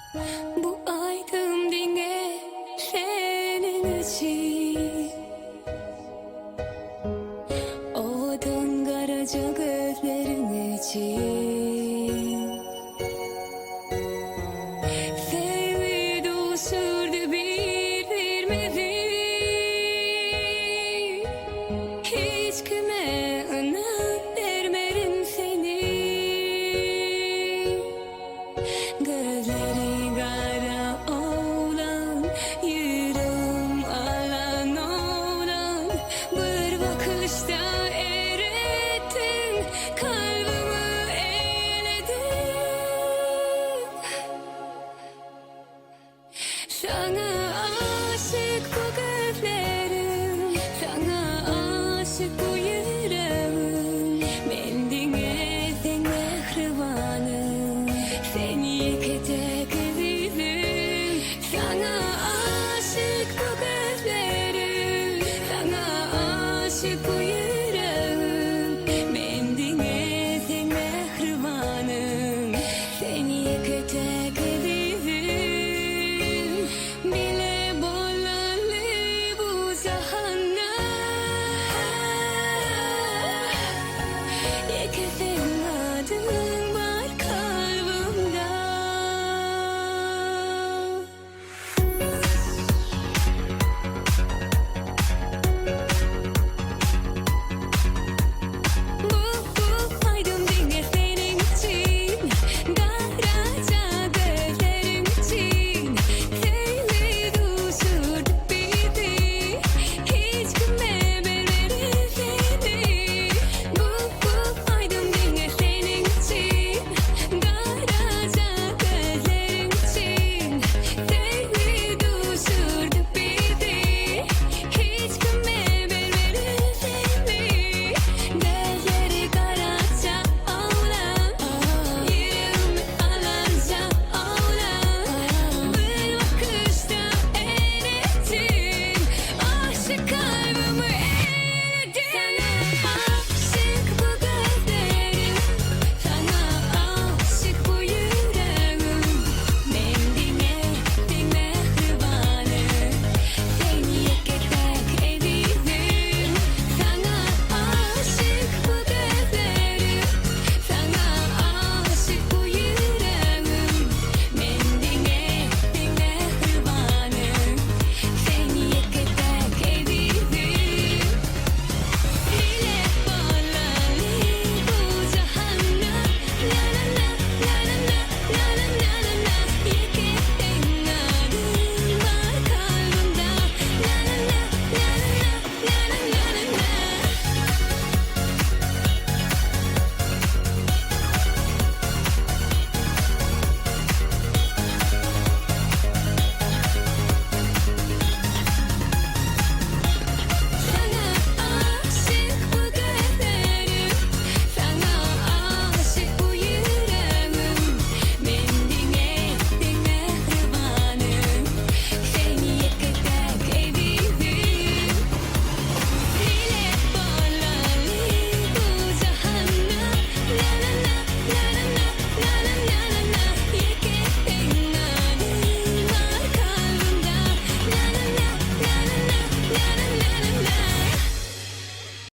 Bu aýdym diňe seniň üçin. Owadan garaja gözleriň üçin. Söýgi duşurdy bir-birimizi. Hiç kime ynam bermerin seni. Gözleri gara oglan, ýüregim alan oglan, Bir bakyşda eretdiň, kalbymy eýlediň. Saňa aşyk bu gözlerim, Saňa aşyk bu ýüregim. Men diňe seň mähribanyň, Sen ýeke-täk.